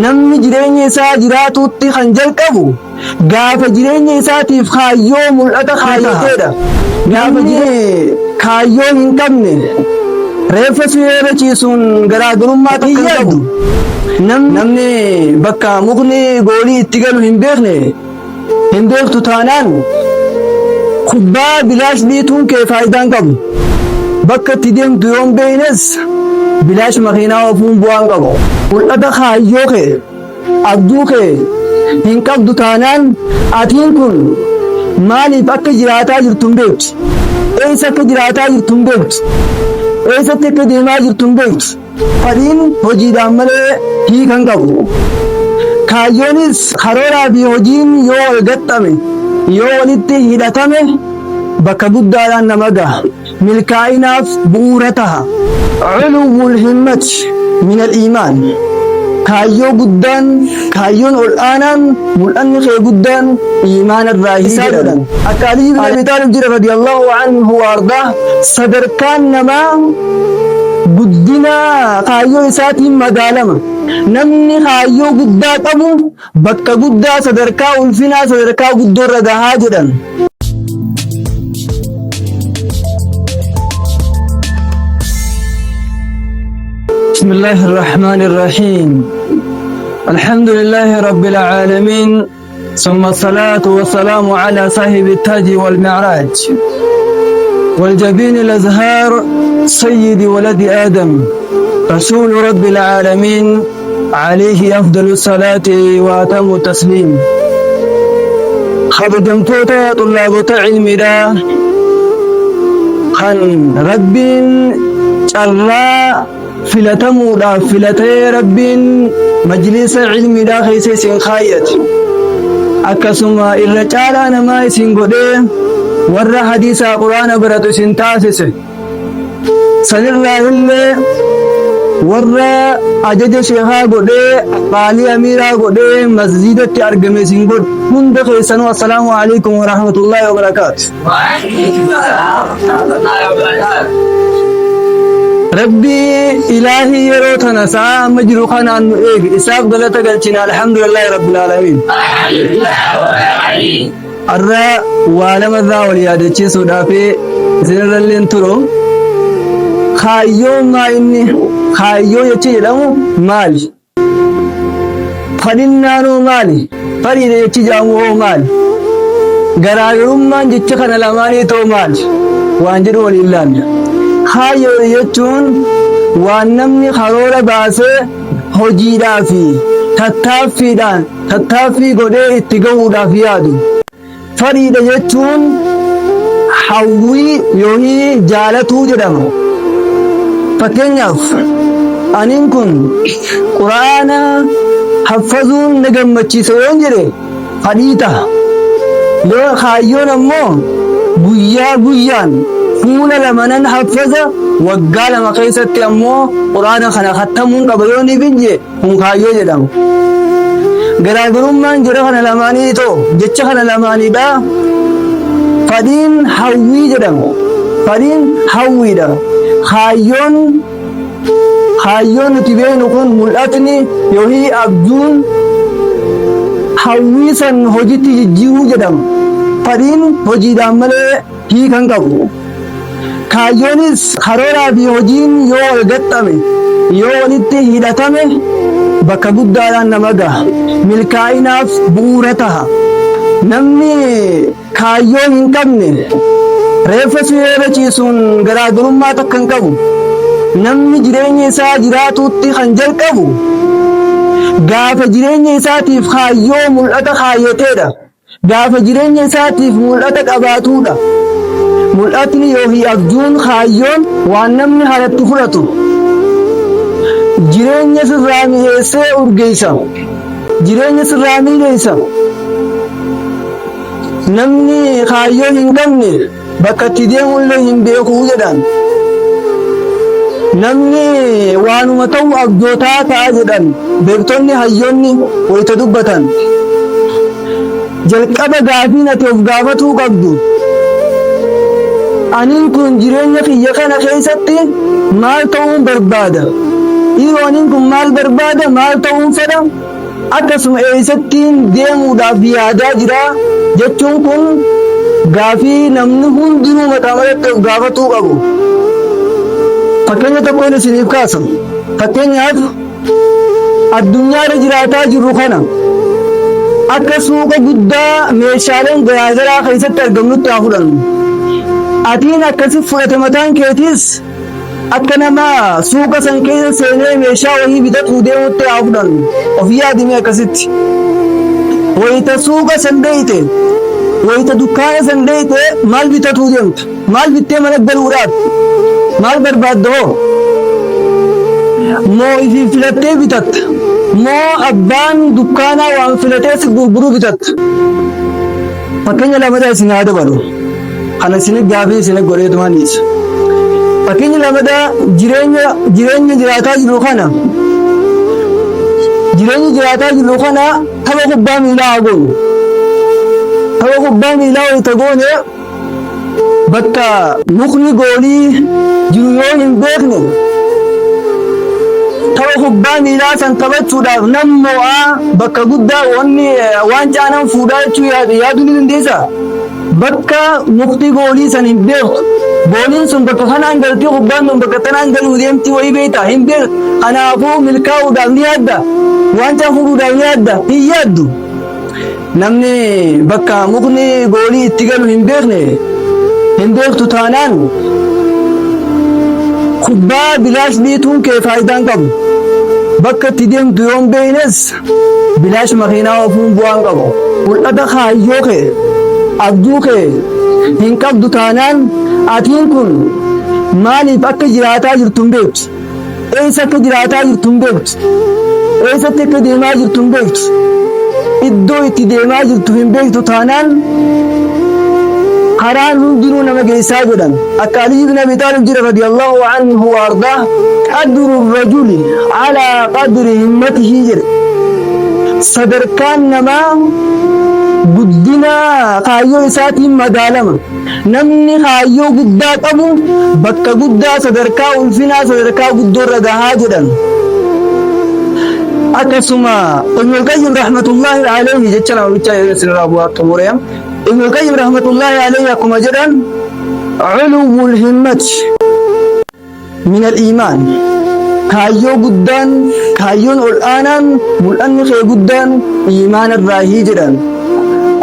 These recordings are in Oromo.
Namni jireenya isaa jiraatuutti kan jalqabu gaafa jireenya isaatiif kaayyoo mul'ata kaayyateedha. Namni kaayyoo hin qabne reeffa sireerra ciisuun garaagarummaa takka hin qabu. Namni bakka mukni goolii itti galu hin beekne hin beektu taanaan kubbaa bilaash dhiituun kee faayidaa hin qabu. Bakka itti deemtu yoo hin beeknes bilaash makiinaa oofuun bu'aa hin qabu. Mul'ata kaayyoo kee, abjuu kee hin qabdu taanaan atiin kun maaliif akka jiraataa jirtu hin beektu. Eessa akka jiraataa jirtu hin beektu. Eessatti akka deemaa jirtu hin beektu. Fedhiin hojiidhaan malee hiika hin qabu. Kaayyoonis karooraa fi hojiin yoo wal gaxxame, yoo walitti hidhatame bakka guddaadhaan nama gaha. Milkaa'inaaf bu'uura taha. Culuwwul himmati minal iimaan. Kaayyoo guddaan, kaayyoon ol'aanaan, mul'anni kee guddaan iimaana irraahi jedhan. Akka Aliyyi bin Abi Xaalib jedhe radiyallahu anhu wa ardaah, sadarkaan namaa guddina kaayyoo isaatiin madaalama. Namni kaayyoo guddaa qabu bakka guddaa sadarkaa ulfinaa sadarkaa guddoo irra gahaa jedhan. بسم الله الرحمن الرحيم الحمد لله رب العالمين ثم الصلاة والسلام على صاحب التاج والمعراج والجبين الأزهار سيد ولد آدم رسول رب العالمين عليه أفضل الصلاة وأتم التسليم. Kabajamtoota xullaabota cilmiidha kan Rabbiin carraa filatamuudhaaf filatee Rabbiin majlisa cilmiidhaa keessa isin kaayyate. Akkasuma irra caalaa namaa isin godhee warra hadiisaa Quraana baratu isin taasise. Sanirraa illee warra ajaja sheekaa godhee qaalii amiiraa godhee masjiidatti argame isin godhe. Hunda keessanuu assalaamu alaikum wa rahmatullahi wa barakaatu. Rabbii ilaahii yeroo tana sa'a amma jiru kanaan nu eege isaaf galata galchina alhamdulillahi rabbil aalamiin. Har'a waa lamarraa wal yaadachiisuudhaaf isinirralleen turu. Kaayyoon maa inni kaayyoo jechi jedhamu maali? Fadhinnaanoo maali? Fadhiidha jechi jedhamu hoo maali? Garaagarummaan jecha kana lamaanii too maali? Waan jedhu waliin ilaalla. Kaayyoo jechuun waan namni karoora baasee hojiidhaa fi tattaaffiidhaan tattaaffii godhee itti gahuudhaaf yaadu. Fadhiidha jechuun hawwii yookiin jaalatuu jedhama. Fakkeenyaaf aniin kun Qur'aana haffazuun na gammachiisa yoon jedhe fadhii taha. Yoo kaayyoon ammoo guyyaa guyyaan fuula lama nan haffaza waggaa 2 keessatti ammoo Qur'aana kana kattamuun qaba yoon ifin jedhe kun kaayyoo jedhama. Garaagarummaan jara kana lamaanii too jecha kana lamaaniidha. Fadhiin hawwii jedhama. Fadhiin hawwiidha. Kaayyoon kaayyoon nuti beeknu kun mul'atni yookiin abjuun hawwii san hojitti jijjiiruu jedhama. Fadhiin hojiidhaan malee hiika hin qabu. Kaayyoonis karooraa fi hojiin yoo wal gaxxame, yoo walitti hidhatame bakka guddaadhaan nama gaha. Milkaa'inaaf bu'uura taha. Namni kaayyoo hin qabne reeffa sireerra ciisuun garaagarummaa takka hin qabu. Namni jireenya isaa jiraatuutti kan jalqabu gaafa jireenya isaatiif kaayyoo mul'ata kaayyateedha. Gaafa jireenya isaatiif mul'ata qabaatuudha. Mul'atni yookiin abjuun, kaayyoon waan namni haratti fudhatu. Jireenya sirraa mi'eessee urgeessa. Jireenya sirraa miidheessa. Namni kaayyoo hin qabne Bakka itti deemullee hin beeku jedhan. Namni waanuma ta'u abjootaa ta'a jedhan beektonni hayyoonni wayita dubbatan. Jalqaba gaafiin ati of gaafatuu qabdu aniin kun jireenya kiyya kana keessatti maal ta'uun barbaada? Dhiirooniin kun maal barbaada? Maal ta'uun fedha? Akkasuma eessattiin deemuudhaaf yaadaa jira? Jechuun kun gaafii namni hundinuu mataa mataatti of gaafatuu qabu. Fakkeenya tokkoon isiniif kaasa. Fakkeenyaaf addunyaa irra jiraataa jirru kana akka suuqa guddaa meeshaaleen garaagaraa keessatti argamnutti haa fudhannu. Atiin akkasi fudhate mataan keetiis akka nama suuqa san keessa seenee meeshaa wayii bitatuu deemutti haa fudhannu. Of yaadime akkasitti. Wayita suuqa san dheeyte, wayita dukkaana san dheeyte maal bitatuu deemta? Maal bittee mana galuudhaaf? Maal barbaadda hoo? Moo ifii filattee bitatta? Moo abbaan dukkaanaa waan filatee si gurguruu bitatta? Fakkeenya lamadaa isin haa dabalu. Kana isin gaafii isin godheetumaan dhiisa. Fakkeenya lamadaa jireenya jiraataa jirru kana jireenya jiraataa jirru kana tapha kubbaa miilaa haa goonu. Tapha kubbaa miilaa wayita goone bakka mukni goolii jiru yoo hin beekne tapha kubbaa miilaa san taphachuudhaaf nan mo'aa bakka guddaa wanni waancaa nan fuudhaa jechuu yaaduu ni dandeessaa? Bakka mukti goolii san hin beektu. Gooliin sun bakka kanaan galtii kubbaan sun bakka tanaan galuu deemtii wayii beektaa hin beektu. Kanaafuu milkaa'uudhaaf ni yaadda. Waancaa fuudhuudhaaf ni yaadda. Hin yaaddu. Namni bakka mukni goolii itti galu hin beekne hin beektu taanaan kubbaa bilaash dhiituun kee faayidaa hin qabu. Bakka itti deemtu yoo hin beeknes bilaash makiinaa oofuun bu'aa hin qabu. Mul'ata kaayyoo kee abjuu kee hin qabdu taanaan atiin kun maaliif akka jiraataa jirtu hin beektu. Eessa akka jiraataa jirtu hin beektu. Eessatti akka deemaa jirtu hin beektu. Iddoo itti deemaa jirtu hin beektu taanaan karaan hundinuu nama geessaa jedhan. Akka Ali ibn Abi Xaalib jedhe radiyallahu anhu wa ardaa qadru rajuli alaa qadri himmatihi jedhe. Sadarkaan namaa guddina kaayyoo isaatiin madaalama. Namni kaayyoo guddaa qabu bakka guddaa sadarkaa ulfinaa sadarkaa guddoo irra gahaa jedhan. Akkasuma Ibnul Qayyim rahmatullahi alayhi jecha nama bichaa yoo isinirraa bu'aa xumure. Ibnul Qayyim rahmatullahi alayhi akkuma jedhan culuwwul himmati min al-iimaan kaayyoo guddaan kaayyoon ol aanaan mul'anni kee guddaan iimaana irraahii jedhan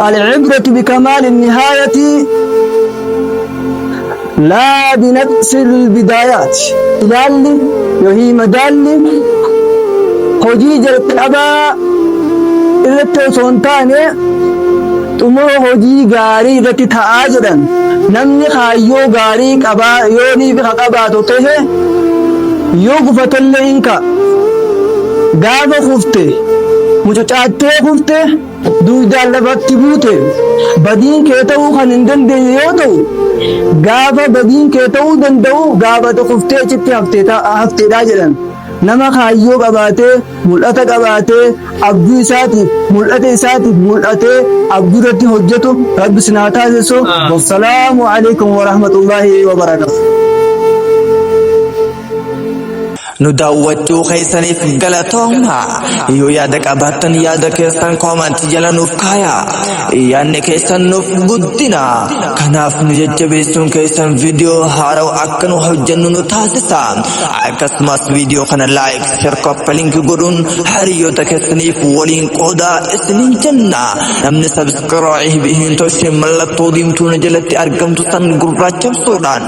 al-ibratu bikamaali nihaayati laa binaqsil bidaayaat ilaalli yookiin madaalli hojii jalqabaa irratti osoo hin taane xumura hojii gaarii irratti ta'aa jedhan. Namni kaayyoo gaarii qabaa yoo ni ka qabaatu tahe yoo gufatellee hin ka'a. Gaafa kufte mucucaattee kufte duudaan lafatti buute badiin kee ta'uu kan hin dandeenye yoo ta'u gaafa badiin kee ta'uu danda'u gaafa kuftee achitti hafteedha jedhan. Nama kaayyoo qabaatee mul'ata qabaatee abjuu isaatiif mul'ata isaatiif mul'atee abjuu irratti hojjetu rabbi isin haa taasisu. Wassalaamu alaikum warahmatullaahi wabarakaatu. Nu daawwachuu keessaniif galatooma. Yoo yaada qabaattan yaada keessan koomantii jala nuuf kaaya. Yaadni keessan nuuf guddina. Kanaaf nu jajjabeessuun keessan viidiyoo haarawa akka nu hojjennu nu taasisa. Akkasumas viidiyoo kana like, share, copy link godhuun hiriyoota keessaniif waliin qoodaa isiniin jenna. Namni subscribe hin tolchin mallattoo diimtuu nu jalatti argamtu san gurraachomsuudhaan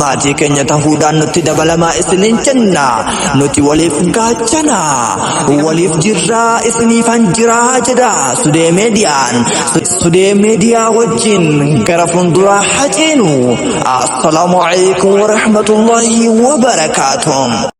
maatii keenya tahuudhaan nutti dabalamaa isiniin jenna. Nuti waliif gaachana, waliif jirraa isiniifan jiraa jedha Sudee Meediyaan. Sudee Meediyaa wajjin gara fuulduraa haceenu. Assalaamu alaikum warahmatullahi wabarakaatuh.